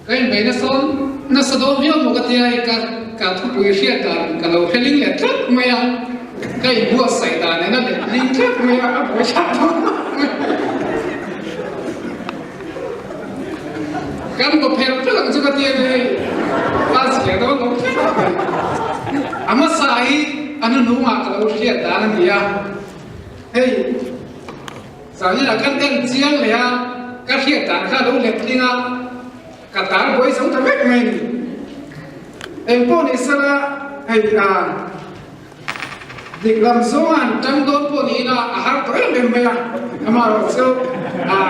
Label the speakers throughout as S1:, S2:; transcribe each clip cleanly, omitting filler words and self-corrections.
S1: Ka inbei nasa nasa dawn viau maw ka tia hei ka ka thupui hriat dan ka lo hre ling leh tlat mai a, ka inbuatsaih dan nen a let ling tlat mai a, a buai thlak dawn khawp mai. Kan baw pher pher ang chu ka tia nia hei a zia dawn lo tlat mai. A hmasa hi a hnuhnungah ka lo hriat dan a ni a, hei. Zanina kan en chiang leh a, ka hriat dan kha a lo let tling a, ka tar buai zo ta vek mai a ni. Eng pawh ni sela hei a dik lam zawnga han tang dawn pawh niin a, a har tawh em em mai a, amaherawh chu a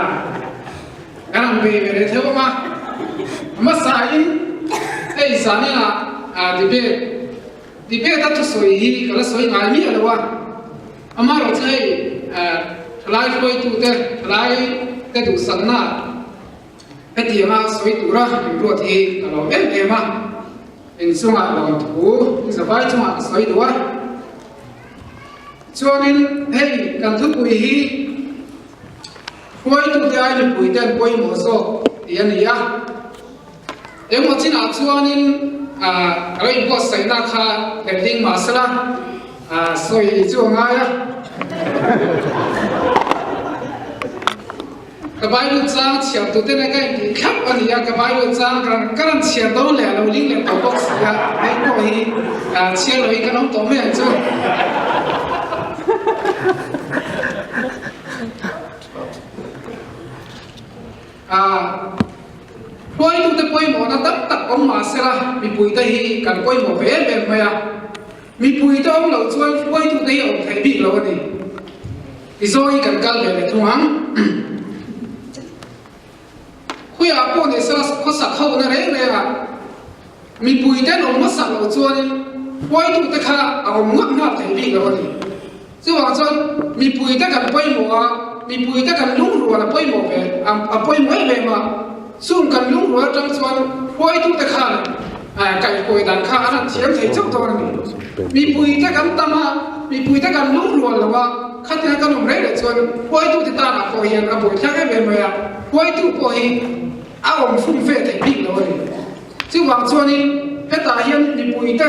S1: kan han bei ve leh theuh ang a. Hmasain hei zanina debate debate a thusawi hi ka la sawi ngai miah lo a. Amaherawh chu hei thalai hruaitute, thalai te duhsakna hetianga sawi tura inruat hi ka lawm em em a, inchungah lawmthu zavai chungah ka sawi duh a. Chuanin hei kan thupui hi hruaitute ai mipuite an pawimawh zawk tih a ni a. Engmaw chinah chuanin ka lo inbuatsaihna kha letling mah sela sawi chu a ngai a. Ka Bible chang chhiar tute nen ka intih thlap a ni a, ka Bible chang ka rawn chhiar dawn leh a lo ling leh tawh bawk si a, hei pawh hi chhiar lohin kan awm tawh mai ang chu. A hruaitute pawimawhna tam tak awm mah sela mipuite hi kan pawimawh ve em em mai a, mipuite awm loh chuan hruaitute hi a awm theih bik lo a ni. Tizawi kan kal ve leh thung ang. Khuiah pawh ni sela khawsak ho na reng reng a, mipuite an awm hmasak loh chuanin hruaitute kha a awm ngawt nghal theih bik lo a ni. Chuvang chuan mipuite kan pawimawh a, mipuite kan lungrual a pawimawh ve, a pawimawh em em a. Chung kan lungrual atang chuan hruaitute khan kaihkawi dan kha an han thiam thei chauh dawn a ni. Mipuite kan tam a, mipuite kan lungrual lo a, khatia kan awm reng reng chuan hruaitute tanah pawh hian a buaithlak em em mai a, hruaitu pawh hi a awm fum ve theih bik lo a ni. Chuvang chuanin hetah hian mipuite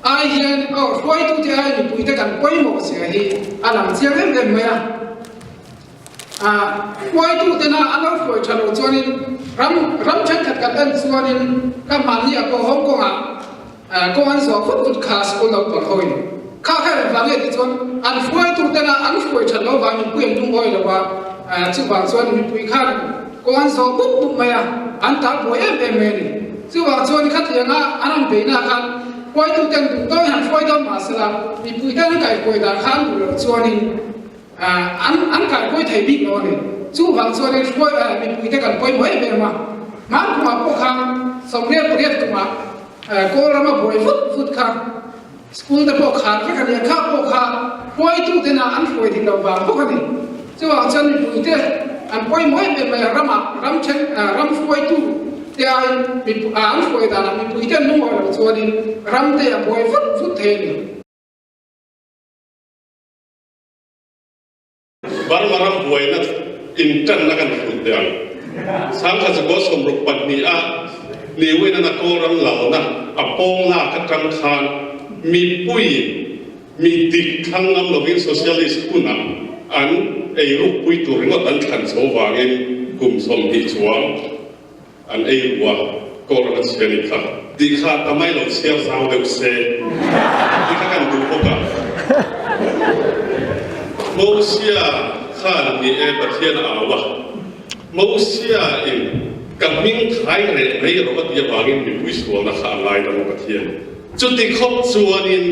S1: ai hian aw hruaitute ai mipuite kan pawimawh zia hi a lang chiang em em mai a. Ah hruaitutena an lo hruai tha lo chuanin ram ram thenkhat kan en chuanin ka hmanni ah pawh Hong Kong ah kawng an zawh vut vut kha school naupang ho in kha kha engvang nge tih chuan an hruaitutena an hruai that lo vang mipui an lungawi lo a, chuvang chuan mipui khan kawng an zawh vut vut mai a, an tal buai em em mai a ni. Chuvang chuan khatianga an rawn beihna khan hruaituten duh tawhin han hruai dawn mah sela mipuiten an kaihkawi dan kha an duh loh chuanin an an kaihkawi thei bik lo a ni. Chuvang chuanin hruai mipuite kan pawimawh em em a, hmankhumah pawh khan 18 kumah Kawl rama buai vut vut kha School te pawh khar vek a ni a, kha pawh kha hruaituten a an hruai dik lo vang bawk a ni. Chuvang chuan mipuite an pawimawh em em mai a, ramah ram then ram hruaitu te aiin an hruai danah mipuite an lungawi loh chuanin ram te a buai vut vut thei a ni.
S2: Burma ram buaina inṭanna kan hrut teh ang. Sangha zakua 62 a Niwinana Kawlram lalna a pawng lak aṭang khan mipuiin mi dik thlang ngam lovin socialist hunah an eirukpui tur ringawt an thlan chho vangin kum 20 chuang an ei ru a, Kawlram a chhia ni kha. Tih kha ta mai lo chhiar zau deuh se tih kha kan duh bawk a. Mosia khan ni e Pathian a au a, Mosia in ka hming thai reh mai rawh a tih avangin mipui sualna kha a ngai dang a Pathian. Chuti khawp chuanin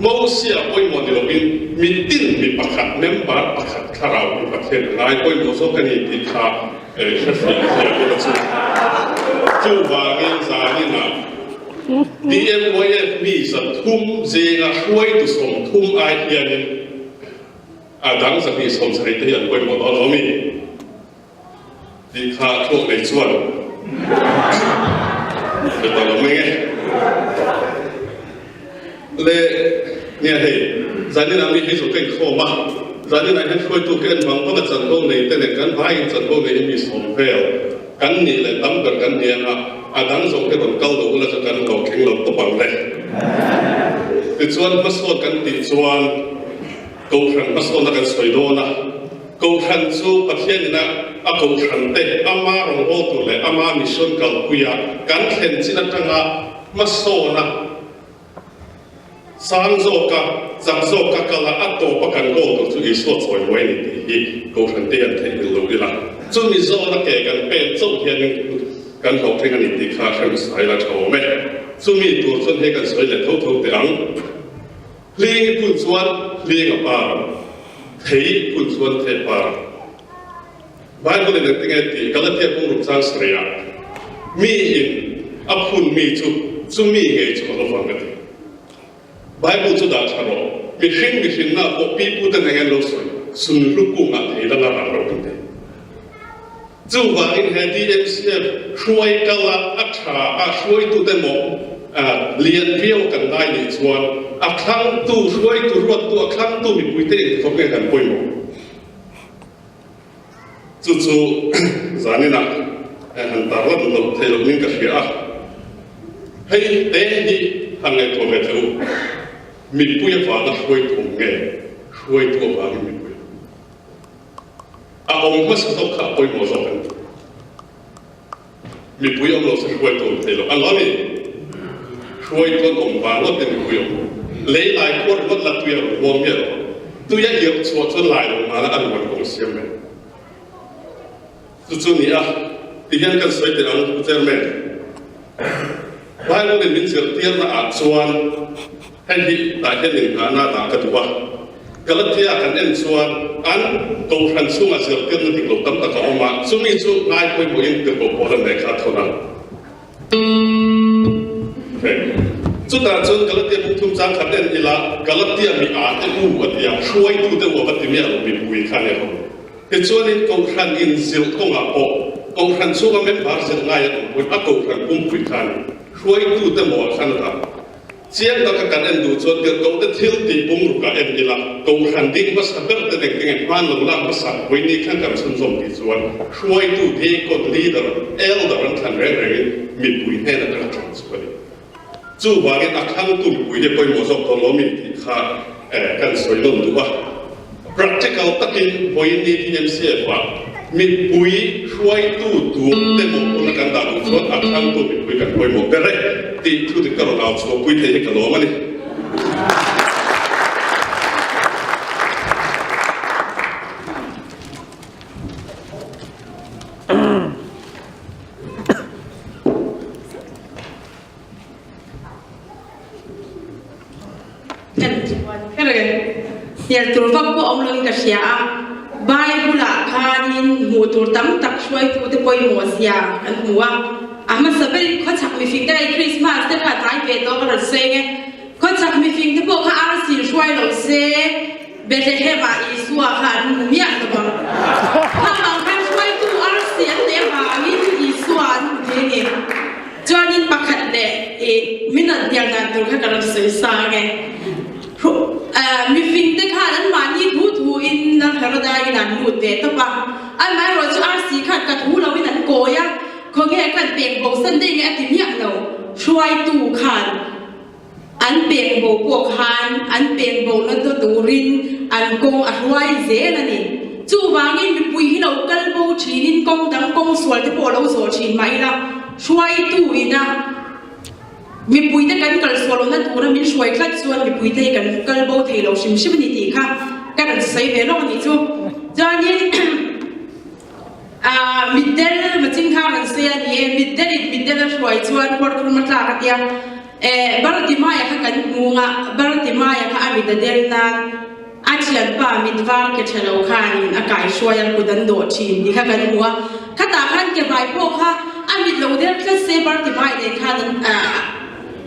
S2: Mosia pawimawh ni lovin mitin mi pakhat member pakhat thlarau in Pathian a ngai pawimawh zawk a ni tih kha Chuvangin zaninah DMYF mi 300 zinga hruaitu 30 ai hianin a dang 270 te hi an pawimawh dawn lo mi? Tih kha thluak nei chuan hre ta lo mai nge. Le nia hei, zaninah mi hei zawk ka inkhawm a, zaninah hian hruaitu ka en vang vang a chanvo nei te nen kan vaiin chanvo nei hi mi sawm vel. Kan nih leh tam ber kan ni anga, a dang zawng hi rawn kal lo ula chu kan lo thleng lo tawp ang le. Tichuan hmasawn kan tih chuan Kohhran hmasawnna kan sawi dawn a, Kohhran chu Pathian ina a Kohhran te ama rawngbawltu leh ama mission kalpuia kan thlen chin atanga hmasawna Sang zawka, chak zawka kala a tawpa kan goal tur chu Isua chawi mawi a ni tih hi Kohhran te an theihnghilh lo ila. Chumi zawna ke kan pen chauh hianin kan hlawhtling a ni tih kha hrem sai la tha awm e. Chumi tur chuan hei kan sawi leh tho tho teh ang. Hling i phun chuan hling a par ang. Thei i phun chuan thei a par ang. Bible in engtinge tih Galatia bungruk chang sarih ah mi in a phun mi chu chumi ngei chu a lo vang a ti. Bible chu dah tha rawh, mihring mihrinna pawh pipu ten eng an lo sawi, sunhlu kung ah thei dang a rah lo kan ti. Chuvangin he DMCF hruai kal a a tha a hruaitute maw lian viau kan ngai nih chuan a thlangtu hruaitu ruattu a thlangtu mipuite inkhawp nge kan pawimawh. Chu chu zaninah han tarlan loh theih loh nin ka hria a, hei te hi han ngaihtuah ve teh u, mipui avanga hruaitu awm nge hruaitu avangin mipui a awm hmasa zawk kha a pawimawh zawk a ni. Mipui awm lo se hruaitu awm thei lo a lo ni. Hruaitu an awm vang ngawt in mipui awm. Lei lai khuar ringawt la tui a rawn huam miah lo a. Tui a irh chhuah chuan lai lo mahla a nuan kawng siam mai. Chu chu ni a, ti hian kan sawi teh ang Pu Chairman. Bible in min zirtirna ah chuan hei hi tah hian inngahna dah ka duh a. Galatia kan en chuan an Kohhran chhungah zirtirna dik lo tam tak a awm a, chumi chu ngai pawimawhin tirhkoh pawl an lehkha a thawn a. Chutah chuan Galatia buk thum chang khat en ila Galatia mi a te u a ti a, hruaitute u a va ti miah lo mipui kha nia ho. Tichuanin Kohhran in zilh kawngah pawh Kohhran chhunga member zilh ngai an awm pawhin a Kohhran pumpui kha a ni. Hruaitute mawh ah khan a dah. Chiang taka kan en duh chuan tirhkohte thil tih bungrukah en ila, Kohhran ding hmasa ber te neng tinge hman lo lak hmasa vawiini khan kan chhunzawm tih chuan hruaitu deacon, leader, elder an thlan reng rengin mipui hnen atanga thlan chu a ni. Chuvangin a thlangtu mipui hi pawimawh zawk dawn lo mi tih kha kan sawi nawn duh a. Practical takin vawiini DMCF-ah mipui hruaitu tur te mawhphurhna kan dah duh chuan a thlangtu mipui kan pawimawh ber e tih thu dik ka rawn au chhuahpui thei hi ka lawm a ni.
S3: Kan chuan kher e. Hnial tur vak pawh awm loin ka hria a, Bible-ah khanin hmuh tur tam tak hruaitute pawimawh zia kan hmu a. A hmasa berin khawchhak mifing te hei Christmas te kha tlai ve tawh ka rawn sawi ang e. Khawchhak mifing te pawh kha arsi hruai lo se Bethlehem-ah Isua kha an hmu miah lo ang. Kham ang khan hruaitu arsi an neih avangin Isua an hmu thei a ni. Chuanin pakhat leh i min rawn hnial dan tur kha ka rawn sawi sa ang e. Mifing te khan an mahni thu thu in Lal Heroda in an lut ve tawp a, amaherawh chu arsi khan ka thu lo in an kawi a, khawnge khan pek bo san daih nge a ti miah lo, hruaitu khan an pek bo pawh khan an pek bo na ta turin an kawng a hruai zel a ni. Chuvangin mipui hi lo kal bo thinin kawng dang kawng sual te pawh lo zawh thin mah ila hruaitu ina mipuite kan kal sual lohna tura min hruai tlat chuan mipuite hi kan kal bo thei lo hrim hrim a ni tih kha ka rawn sawi ve lawk a nih chu. Chuanin Aah mitdel maching kha rawn sawi a ni e, mitdel in mitdel a hruai chuan khuarkhum a tlak a tia. Eh Bartimaya kha kan hmu nga, Bartimaya kha a mit a del nan a thianpa mit var ke tha lo khanin a kai hruai a kut an dawh thin tih kha kan hmu a. Khatah khan ke bai pawh kha a mit lo del tlat se Bartimaya nen khan an ah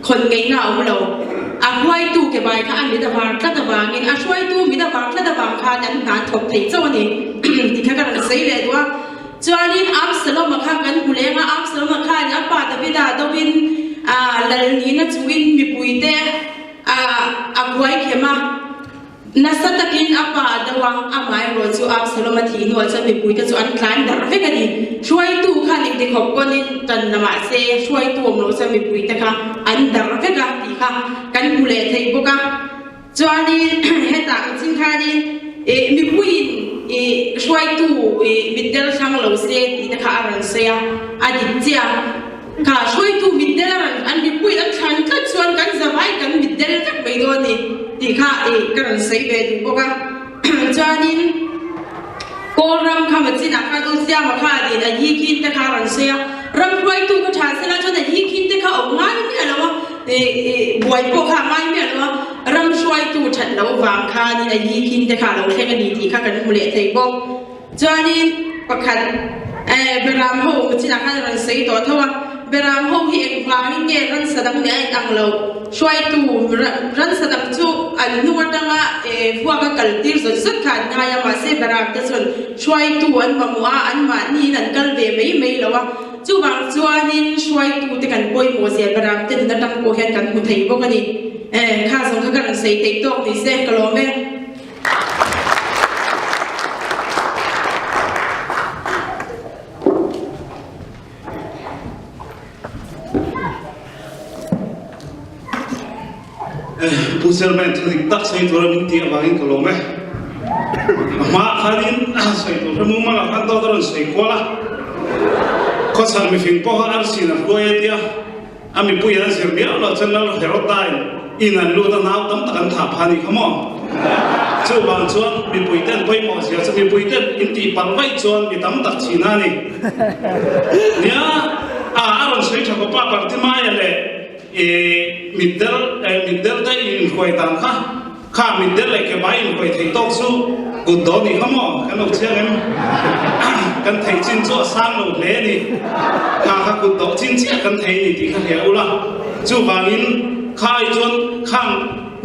S3: khawn ngeihna a awm lo. A hruaitu ke bai kha a mit a var tlat avangin a hruaitu mit a var tlat avang khan an hna an thawk thei chauh a ni tih kha ka rawn sawi leh duh a. Chuanin Absalom-a kha kan hmu leng a, Absalom-a khan a pa Davida dovin lal nihna chungin mipuite a khuai khem a. Nasa takin a pa a do a, amaherawh chu Absalom-a thih hnuah chuan mipuite chu an tlan darh vek a ni. Hruaitu khan engtik. khawp pawnin tan la mahse hruaitu awm lo chuan mipui te kha an darh vek a tih kha kan hmu leh thei bawk a. Chuanin hetah ka chin khanin ih mipuiin ih hruaitu ih mitdel thlang lo se tih te kha a rawn sawi a, a dik chiah. Kha hruaitu mitdel a rawn an mipuiin an thlan tlat chuan kan zavai kan mitdel vek mai dawn a ni tih kha ih ka rawn sawi ve duh bawk a. Chuanin Kawlram kha machinah khan U Siama kha a din a hi khin te kha a rawn sawi a, ram hruaitu kha tha sela chuan a hi khin te kha a awm ngai miah lo a, buai pawh kha a ngai miah lo a, ram hruaitu that loh vang khanin a hi khin te kha a lo thleng a ni tih kha kan hmu leh thei bawk. Chuanin pakhat Beram ho machinah khan a rawn sawi tawh tho a, Beram ho hi engvangin nge ransa dang nih a inang lo? Hruaitu ransa dang chu an hnung atanga vuak a kal tir zawt zawt kha an ngai a, mahse Beram te chuan hruaitu an mamawh a, anmahniin an kal ve mai mai lo a. Chuvang chuanin hruaitu te kan pawimawh zia Beram te nun atang pawh hian kan hmu thei bawk a ni. Kha zawng kha ka rawn sawi theih tawk ni se, ka lawm e.
S4: Pu Chairman thu dik tak sawi tura min tih avangin ka lawm e. A hmaah khanin sawi tur hre mumang ah khan dawt a rawn sawi kual a. Khawchhak mifing pawh kha arsin a hruai a tia. A mipui an zir miau lo chuan Lal Herodain in an lut a nau tam tak an thah phah a nih kha maw? Chuvang chuan mipui ten pawimawh zia chu mipui ten in tih palh vaih chuan mi tam tak chhina a ni. Nia, a a rawn sawi tha khawpa Bartimaia leh i mitdel mitdel te in inhruai dan kha. Kha mitdel leh kebai inhruai theih tawk chu kut dawn nih kha maw? Kan lo chiang em? Kan theih chin chu a sang lo hle a ni. Kha kha kut dawh chin chiah kan thei a ni tih kha hria ula. Chuvangin kha ai chuan khang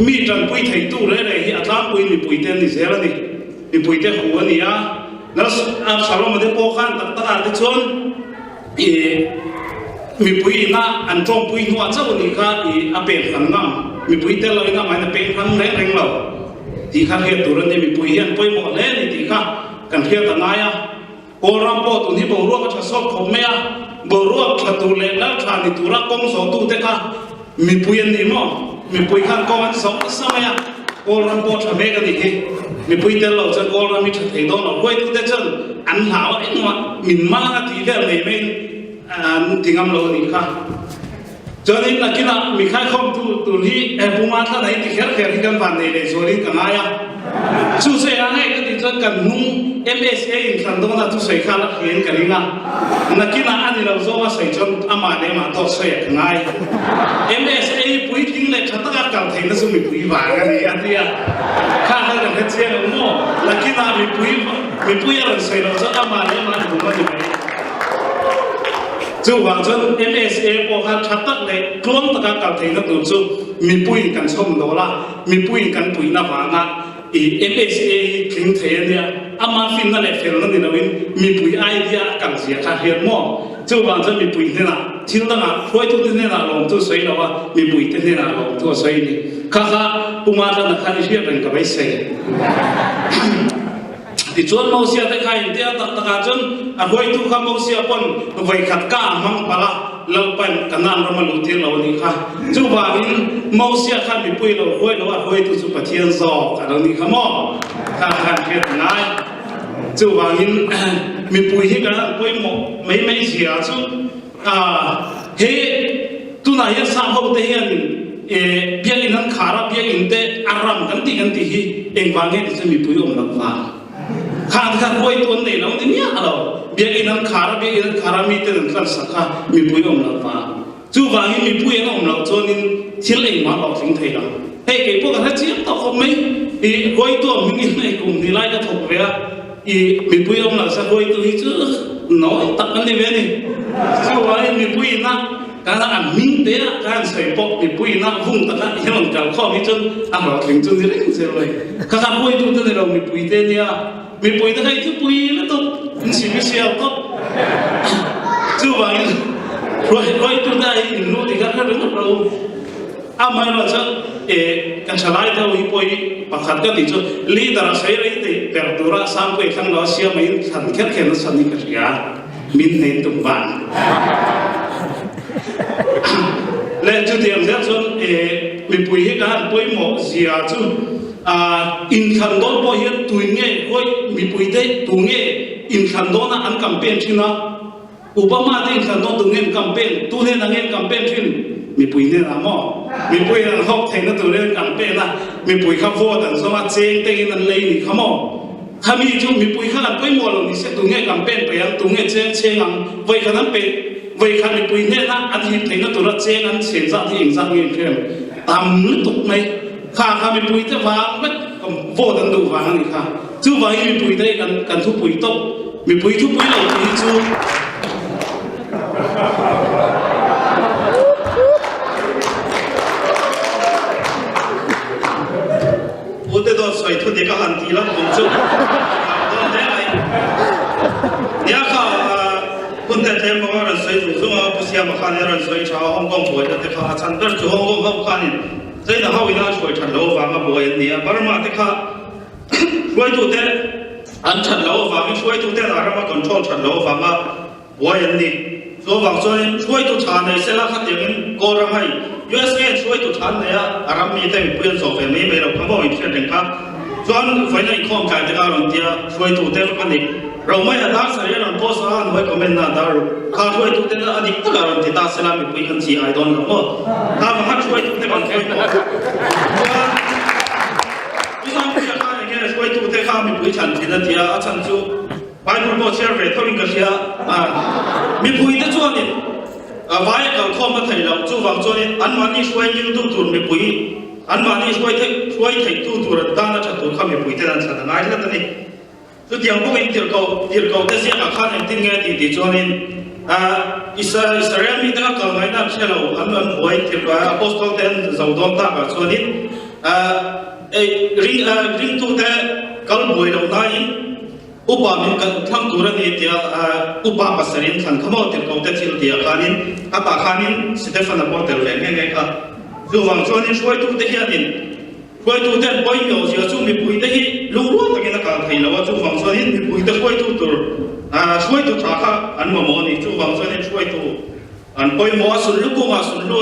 S4: mi tanpui theitu reh reh hi a tlangpuiin mipuite an ni zel a ni. Mipuite hu a ni a. Lal Absalom-a te pawh khan tak takah te chuan I mipui ina an tawngpui hnuah chauh anih kha i a pek hran ngam. Mipui tel loin amahin a pek hran reng reng lo tih kha hriat tur a ni. Mipui hi an pawimawh hle a ni tih kha kan hriat a ngai a. Kawlram pawh tun hi boruak a tha sawt khawp mai a, boruak tha tur leh lal tha ni tura kawng zawhtute kha Mipui an ni maw? Mipui khan kawng an zawh nasa mai a, Kawlram pawh tha mek a nih hi. Mipui tel lo chuan Kawlram hi tha thei dawn lo. Hruaitute chuan an hlau a, engmah min mang a tih vel nei maiin an ti ngam lo a nih kha. Chuanin nakinah mi khaikhawmtu tur hi Pu Mathlan a inti kher kher hi kan van nei leh zualin ka ngai a. Chu sawi a ngei ka tih chuan kan hnung MSA inthlan dawnah thusawi kha la hriain ka ring a. Nakinah a ni lo zawng a sawi chuan amah leh amah dawt sawi a ka ngai. MSA hi puitling leh tha taka kal theihna chu mipui vang a ni a ti a. Kha kha kan hre chiang ang maw? Nakinah mipui mipui a rawn sawi loh chuan amah leh amah a bum a ni mai. Chuvang chuan MSA pawh kha tha tak leh tluang taka kal theihna tur chu mipuiin kan chhawm dawl a, mipuiin kan puihna vanga I MHA hi tling thei a nia, ama finna leh felna ni loin mipui idea a kal zia kha hriat maw? Chuvang chuan mipui hnenah thil dangah hruaitute hnenah lawmtu sawi lo a, mipuite hnenah lawmtu a sawi a ni. Kha kha Pu Matlana khan i hriat reng ka beisei. Tichuan Mosia te kha intia tak takah chuan a hruaitu kha Mosia pawn vawikhat ka a hmang palh a, Lalpan Kanaan ram a luh tir lo a nih kha. Chuvangin Mosia khan mipui lo hruai lo a hruaitu chu Pathian zawk a lo nih kha maw? Kha khan hriat a ngai. Chuvangin mipui hi kan han pawimawh mai mai zia chu he tunah hian Sap ho te hian biakinn an khar a, biakinn te a ram kan tih kan tih hi engvang nge ti chu mipui awm loh vang. Kha te kha hruaitu an nei lo ni miah lo. Biakinn an khar a, biakinn an khar a miten an tlansak kha mipui awm loh vang. Chuvangin mipui an awm loh chuanin thil engmah a hlawhtling thei lo. Hei kei pawh ka hre chiang tawh khawp mai. I hruaitu ang hmingin hei kum hnih lai ka thawk ve a, i mipui awm loh sa hruaitu hi chu nawi tak an ni ve a ni. Chuvangin mipui ina Kan a hming te ah ka han sawi pawh mipui ina vung taka i rawn kal khawm hi chuan a hlawhtling chu ni reng zel mai. Ka kha hruaitu te ni lo mipui te nia, mipui te kha i thupui lutuk in sipisial tawp. Chuvangin hruaitu te ah hi in lu ti kha hre ringawt rawh u. Amaherawh chuan e ka thalai deuh hi pawh hi pakhat ka tih chu leader a sawi rei teh ber tura Sangpuii thlang lo a siam aiin thlan kher kher nasa ni ka hria. Min hnen tum vang. Le chutiang zel chuan mipui hi ka han pawimawh zia chu inthlan dawn pawh hian tuin nge hawi mipui te tu nge inthlan dawna an campaign thin a, Obama te inthlan dawn tu nge an campaign, tu hnenah nge an campaign thin? Mipui hnenah maw? Mipui an hlawk theihna turin an campaign a, mipui kha vote an zawng a, cheng tengin an lei ni kha maw? Khami chu mipui kha kan pawimawh lo ni se, tunge campaign peih ang, tunge cheng cheng ang, vawikhat an peih, vawikhat mipui hnena an hip theihna tura cheng an chen zat hi engzat nge inhrem tam lutuk mai. Kha kha mipui te vang vek vote an duh vang a ni kha. Chuvangin mipui te hi kan kan thupui tawp, mipui thupui lo tih hi chu.
S5: Ute dawt sawi thu dik a han tih lam awm chu a dawn hle mai. Nia kha hun te tlem bawk a rawn sawi zung zung a, Pu Siama khan a rawn sawi tha a, Hong Kong buaina te kha a chhan ber chu Hong Kong ho khanin China ho ina an hruai that loh avanga buai an ni a, Burma te kha hruaitute an that loh avangin hruaitute an rama control that loh avanga Buai an ni. Chu avang chuanin hruaitu tha nei sela khatiangin Kawlram hei USA in hruaitu tha an nei a, a ram mite mipui an zawh ve mai mai lo kha maw inhriat reng kha. Chuan vawiina inkhawm tlai te kha a rawn tia hruaitu te vek a ni. Romei a dar sarih a rawn post a, a hnuai comment na a dar ruk. Kha hruaitu te a dik takah rawn ti ta sela mipui kan chi ai dawn lo maw. Kha vanghan hruaitu te kan hruai pawh. Chuan Mizorampuia khan enge hruaitu te kha mipui thlan thin a tia, a chhan chu Bible pawh chhiar ve tho in ka hria a, mipui te chuanin vai a kal khawm a thei lo, chuvang chuanin anmahni hruai ngil tu tur mipui, anmahni hruai theih hruai theih tu tur an tan a tha tur kha mipui ten an thlan a ngai tlat a ni. Chutiang bawkin tirhkoh tirhkoh te ziakah khan engtin nge tih tih chuanin Israel mite kha kal ngaihna an hre lo, an an buai tirhkoh Apostol te an zo dawn takah chuanin ring ringtute kal buai loh naiin Upa min kan thlang tur a ni tia upa pasarih thlan kha maw tirhkoh te thil tia khanin a tah khanin Stefan-a pawh tel ve nghe nghe kha. Chuvang chuanin hruaitute hianin hruaitute an pawimawh zia chu mipuite hi lungrual takin a kal thei lo a, chuvang chuanin mipuite hruaitu tur hruaitu tha kha an mamawh a ni. Chuvang chuanin hruaitu An pawimawh a sunlu kungah sunlu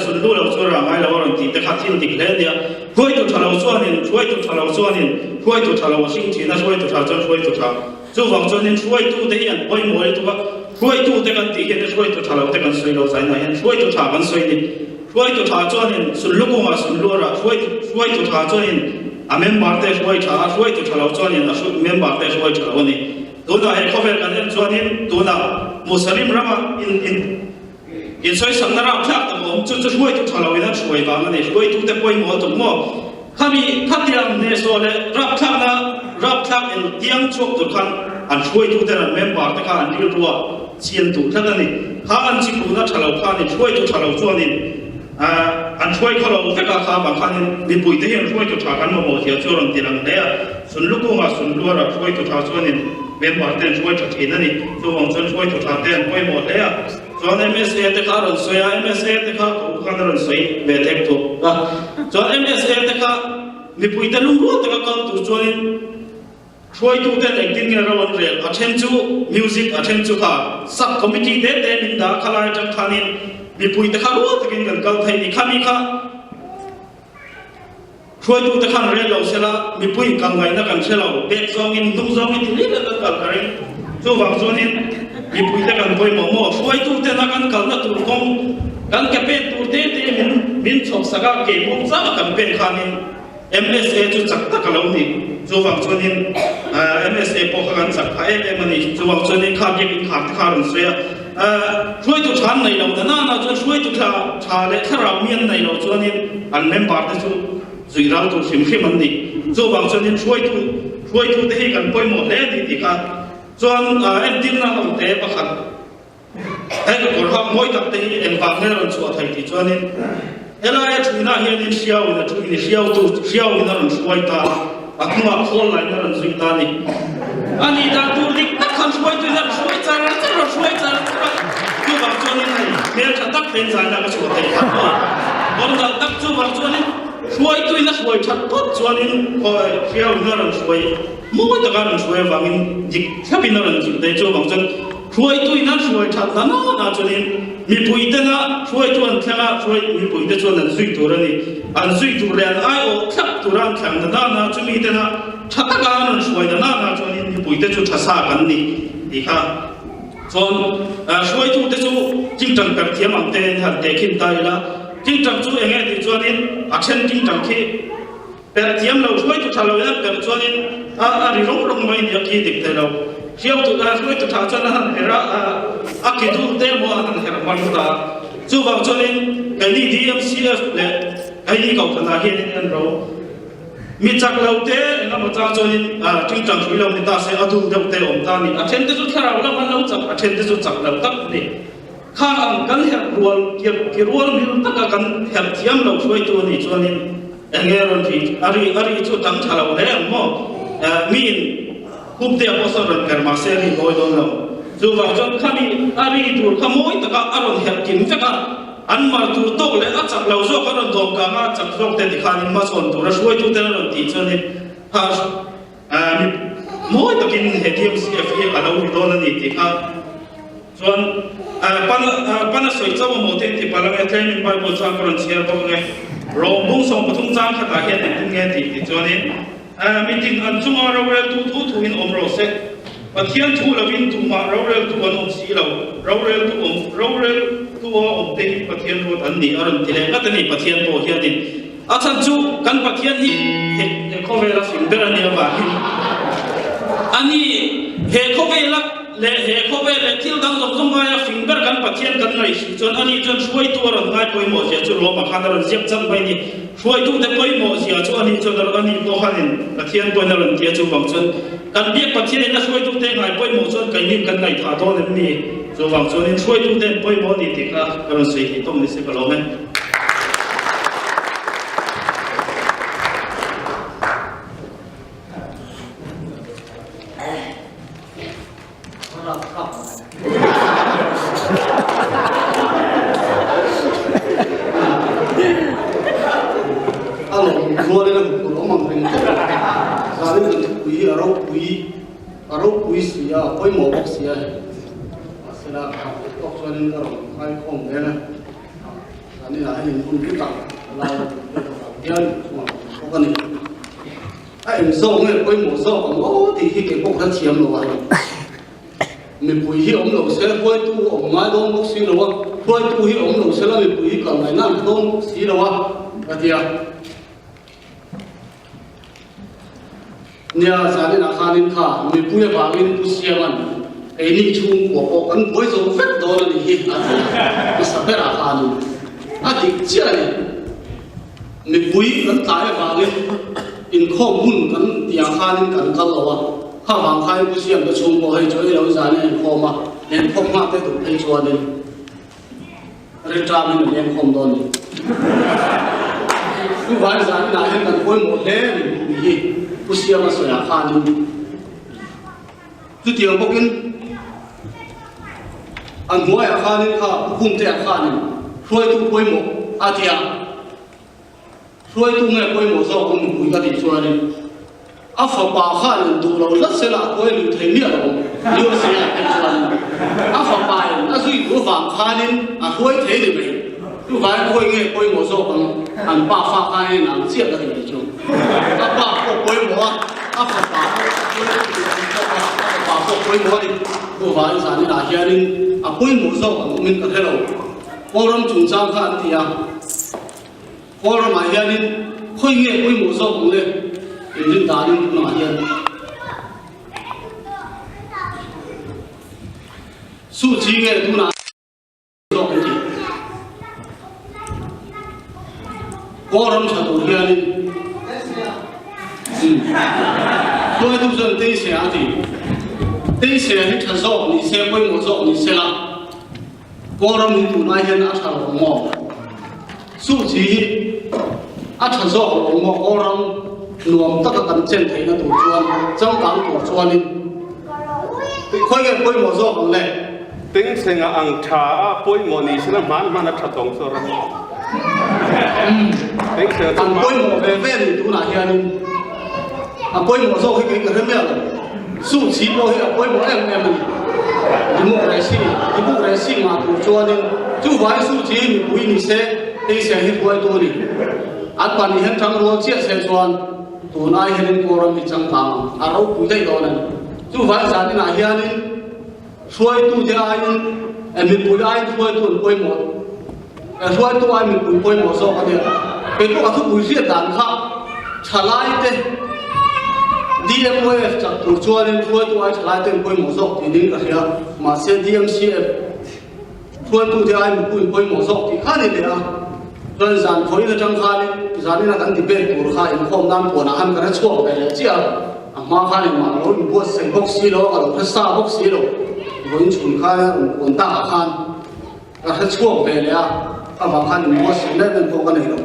S5: sunlu lo chu rah ngai lo a rawn tih te kha thil dik hle nia. Hruaitu tha lo chuanin hruaitu tha lo chuanin hruaitu tha lo a hring thin a, hruaitu tha chuan hruaitu tha. Chuvang chuanin hruaitu te hi an pawimawh lutuk a, hruaitu te kan tih hian hruaitu tha lo te kan sawi lo zainah hian hruaitu tha kan sawi ni. Hruaitu tha chuanin sunlu kungah sunlu a rah, hruaitu hruaitu tha chuanin a member te hruai tha a, hruaitu tha lo chuanin a member te hruai tha lo a ni. Tunah he khawvel kan en chuanin tunah Musalim rama in in insawisakna rapthlak tak a awm chu chu hruaitu tha loin an hruai vang a ni. Hruaitute pawimawh tuk maw? Khami khatiang hnehsawh leh rapthlakna rapthlak el tiang chhuak tur khan an hruaituten an member te kha an rilru a chian duh tlat a ni. Kha an chipuna tha lo khanin hruaitu tha lo chuanin an hruai khaw lo vek a, kha vang khanin mipuite hian hruaitu tha kan mamawh zia chu a rawn ti lang hle a. Sunlukungah Sunluara hruaitu tha chuanin member te an hruai tha thin a ni. Chuvang chuan hruaitu tha te an pawimawh hle a. Chuan MSA te kha a rawn sawi a, MSA te kha ka u khan a rawn sawi ve thek thuk a. Chuan MSA te kha mipuite lungrual taka kal tur chuanin hruaitu ten engtin nge ro an rel, a then chu music, a then chu kha sub committee te te min dah khalai atang khanin mipuite kha rual takin kan kal thei ni. Khami kha Hruaitute khan rel lo sela, mipui kal ngaihna kan hre lo, bek zawngin, hnung zawngin ti hlir kan kal ka ring. Chuvang chuanin mipuite kan pawimawh maw? Hruaituten a kan kalna tur kawng, kan ke pen tur te te min min chhawk sak a, ke mawng chang a kan pen khanin MSA chu chak tak a lo ni. Chuvang chuanin MSA pawh kha kan chak phah em em a ni. Chuvang chuanin kha biakinn khar te kha a rawn sawi a, hruaitu tha an neih loh na nana chuan hruaitu thla tha leh thlarau mi an neih loh chuanin an member te chu zui ral tur hrim hrim an ni. Chuvang chuanin hruaitu hruaitu te hi kan pawimawh hle a ni tih kha chuan entirna ho te pakhat hei ka kawr hak mawi tak te hi engvang nge rawn chhuah thei tih chuanin helaia thuinah hianin hriauin a thuin hriautu hriauin a rawn hruai ta a, a hnungah khawl lain a rawn zui ta a ni. A nih dan tur dik tak khan hruaituin a rawn hruai char char a rawn hruai char char a, chuvang chuanin hei hmeltha tak tein zaina ka chhuah thei kha maw? Kawr nalh tak chuvang chuanin hruaituin a hruai that phawt chuanin khawi hriauin a rawn hruai mawi taka a rawn hruai avangin dik thlapin a rawn zui thei chuvang chuan. Hruaituin an hruai that na na chuanin mipui tena hruaitu an thleng a, hruai mipuite chuan an zui tur a ni. An zui tur leh an aiawh thlap tura an thleng na na na chumi tena tha taka an rawn hruai na na na chuanin mipuite chu tha sa kan ni tih kha chuan hruaitute chu tingtang per thiam ang te in han tehkhin ta ila, tingtang chu enge tih chuanin a then tingtang khi Per thiam lo hruaitu tha lo in an per chuanin a a ri rawng rawng mai nia khi dik thei lo. Hriau tu hruaitu tha chuan a han her a, a ki dul te emaw a han her hman ta. Chuvang chuanin keini DMCF leh keini Kohhranah hianin en ro. Mi chak lo te engemaw chang chuanin tingtang hrui lo ni ta se a dul deuh te awm ta a ni. A then te chu thlarau lam an lo chak, a then te chu chak lo tak a ni. Kha ang kan herh rual ki rual mil taka kan herh thiam lo hruaitu a nih chuanin eng nge rawn ri a ri a ri chu tam tha lo hle ang maw? Miin hup te a pawh sawn rawn per mah se a ri mawi dawn lo. Chuvang chuan khami a ri tur kha mawi taka a rawn herh kim vek a, an mar tur tawk leh a chak lo zawk a rawn dawm kang a, a chak zawk te tikhanin hmasawn tura hruaitute a rawn tih chuanin kha Mi mawi takin he DMCF hi a lo ri dawn a ni tih kha chuan pan a sawi chauh a maw te ti palh ange, tlemin Bible chuan ka rawn chhiar bawk ange. Rawng bung 13 chang khatah hian engtin nge tih tih chuanin mitin an chunga roreltu thu thuin awm rawh se, Pathian thu lovin tumah roreltu an awm si lo, roreltu awm roreltu a awm te hi Pathian ruat an ni a rawn ti leh ngat a ni Pathian pawh hianin. A chhan chu kan Pathian hi he khawvela fing ber a nih avangin a ni. He khawvela leh he khawvel leh thil dang zawng zawng aia fing ber kan Pathian kan ngaih si chuan ani chuan hruaitu a rawn ngai pawimawh zia chu Roma khan a rawn ziak chang mai a ni. Hruaitute pawimawh zia chu ani chuan a rawn ani pawh khanin Pathian pawhin a rawn ti a, chuvang chuan kan biak Pathianin a hruaitute ngai pawimawh chuan keinin kan ngaihthah dawn em ni? Chuvang chuanin hruaitute an pawimawh a ni tih kha ka rawn sawi thei tawk ni se ka lawm e.
S6: A lawm rualin a huphurh awm ang reng tawh a, zanin kan thupui hi a ropui a ropui si a, a pawimawh bawk si a hei. Mahsela a tawk chuanin ka rawn nghaikhawm vel a. Zanin ah hian hun hlu tak a lai a tum pek avang hian chungah ka awm bawk a ni. A eng zawk nge pawimawh zawk ang aw tih hi kei pawh ka thiam lo a. Mipui hi awm lo se hruaitu awm ngai dawn bawk si lo a, hruaitu hi awm lo se la mipui hi kal ngaihna an hre dawn bawk si lo a ka ti a. Nia, zaninah khanin kha mipui avangin Pu Siama'n keini chhungkua pawh kan buai zo vek dawn a nih hi a ti a, hmasa berah khanin a dik chiah a ni. Mipui kan tlai avangin inkhawm hun kan tihah khanin kan kal lo a, kha vang khain Pu Siam te chhungkua hei chu ei lo zan a inkhawm a, inkhawm nghak te duh phei chuanin Rilṭamin a lengkhawm dawn a ni. Chuvang zaninah hian kan pawimawh hle a ni tih hi Pu Siama sawiah khanin chutiang bawkin a hnuaiah khanin kha Pu Khumtea khanin hruaitu pawimawh a ti a. Hruaitu nge pawimawh zawk ang mipui ka tih chuanin a fapa khan in duh lo tlat sela a kuai luh thei miah lo ang USA ah phei chuanin a fapa in a zui duh vang khanin a hruai thei ni mai. Chuvangin khawi nge pawimawh zawk ang an pa fa khan in ang chiah ka ti tih chu a pa pawh pawimawh a, a fapa pawh a hruai duh ang pawh a, a fapa pawh pawimawh a ni. Chuvangin zaninah hianin a pawimawh zawk ang awmin ka hre lo. Kawlram chungchang kha an ti a. Kawl ramah hianin khawi nge pawimawh zawk ang le? Inrin danin tunah hian Suh chi nge tunah zawk an ti. Kawl ram tha tur hianin hruaitu chuan Teise a ti. Teise hi tha zawk ni se, pawimawh zawk ni sela. Kawlram hi tunlai hian a tha lo maw? Suh chi hi a tha zawk lo maw? Kawlram nuam taka kan chen theihna tur chuan, changkang tur chuanin khawi nge pawimawh zawk ang le?
S2: Tengsenga ang tha a pawimawh ni sela hman hman a tha tawng chu a ram. Tengsenga chu
S6: An pawimawh ve ve ni tunah hianin a pawimawh zawk hi kei ka hre miah lo. Suh chi pawh hi a pawimawh em em a ni. Democracy, Democracy ngah tur chuanin chuvai Suu Kyi mipui ni se, hei se hi hruaitu a ni. An pahnih hian tangrual chiah se chuan tun ai hianin Kawlram hi changkang ang, a ropui daih dawn a ni. Chuvai zaninah hianin hruaitute aiin mipui aiin hruaitu an pawimawh, hruaitu ai mipui pawimawh zawk a nia. Kei pawh ka thupui hriat dan kha thalaite DMOF chak tur chuanin hruaitu ai thalaite an pawimawh zawk tih ding ka hria, mahse DMCF hruaitute ai mipui an pawimawh zawk tih kha a ni leh a. Chuan zan khawiin atang khanin zanina kan debate tur kha inkhawm nan puanah khan ka hre chhuak ve leh chiah a. A hma khan engmah ka lo inbuatsaih bawk si lo a, ka lo hre sa bawk si lo. Vawiin chhun khan a rawn puan takah khan ka hre chhuak ve leh a, a vang khan inbuatsaih em em pawh ka nei lo.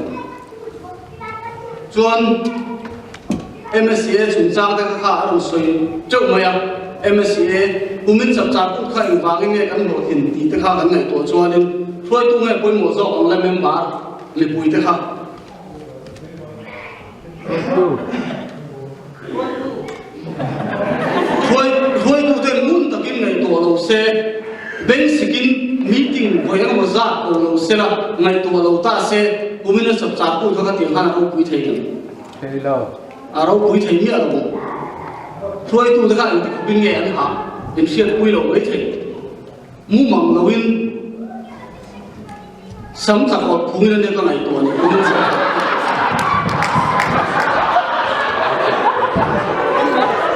S6: Chuan MSCA chungchang te kha a rawn sawi teuh mai a, MSCA kumin chapchar kut kha engvangin nge kan hlawhtlin tih te kha kan ngaihtuah chuanin hruaitu nge pawimawh zawk ang le member mipui te kha. Hruaitute ngun takin ngaihtuah lo se, beng sikin meeting vawi engemaw zat ko lo se la, ngaihtuah lo ta se, kumin a chapchar kut kha ka tiang khan a ropui thei lo.
S7: Thei lo.
S6: A ropui thei miah lo. Hruaitute kha engti khawpin nge an hah inhriatpui lo mai thei. Mumang loin Sam tla kawt phungin a nia ka ngaihtuah ni kumin chu.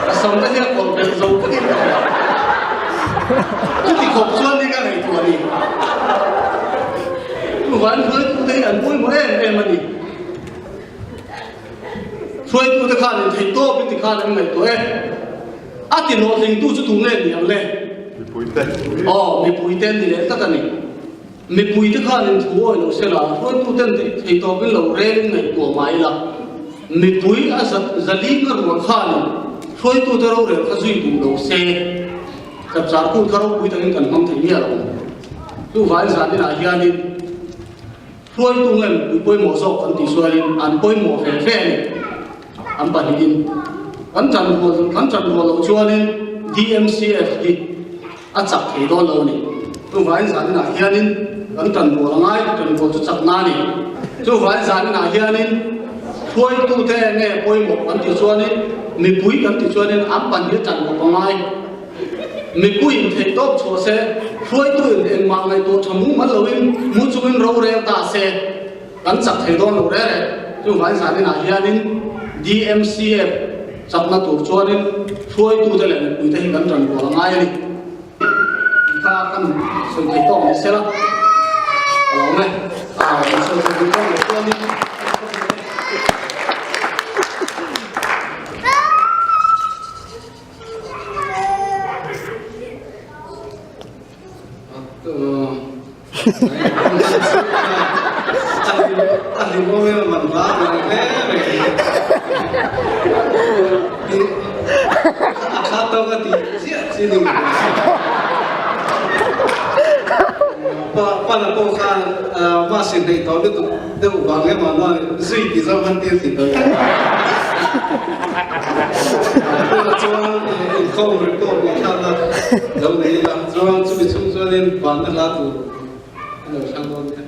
S6: Ka sam te hi a kawlh belh zo vekin ka hria. Chuti khawp chuan nia ka ngaihtuah ni. Chuvangin hruaitute hi an pawimawh em em a ni. Hruaitute khan in theih tawp in ti khan an ngaihtuah e. A ti hlawhtlingtu chu tu nge ni ang le?
S7: Mipuite.
S6: Aw, mipuite an ni leh tlat a ni. Mipuite khan in thu awi lo se la, hruaituten thei tawpin lo relin ngaihtuah mah ila, mipui a zaling a rual khanin hruaitute rorel kha zui duh lo se, chapchar kut kha ropui takin kan hmang thei miah lo ang. Chuvangin zaninah hianin hruaitu nge mipui pawimawh zawk kan tih sualin an pawimawh ve ve a ni. An pahnihin kan chanrual kan chanrual loh chuanin DMCF hi A chak thei dawn lo a ni. Chuvangin zaninah hianin kan tanrual a ngai, tanrual chu chakna a ni. Chuvangin zaninah hianin hruaitute nge pawimawh kan tih chuanin mipui kan tih chuanin an pahnih a tan bawk a ngai. Mipuiin theih tawp chhuah se, hruaituin engmah ngaihtuah tha mumal loin mu chungin rorel ta se kan chak thei dawn lo rere. Chuvangin zaninah hianin DMCF Chakna tur chuanin hruaitute leh mipuite hi kan tanrual a ngai a ni. Kha kan sawi thei tawk ni sela a lo awm e. A kan sawi thei duh tawk lo chuanin
S7: A hlimawm em a man hla ang hle mai. A kha tawk a tih chiah chi ni mai. Pa pana pawh khan bus in hneih tawh lutuk deuh vang em a zui ti zawng han tir ti tawh. Tunah chuan inkhawm record ngaihthlakna lo nei ila chuan chumi chhung chuanin vanna hla tur a lo thlang dawn nia.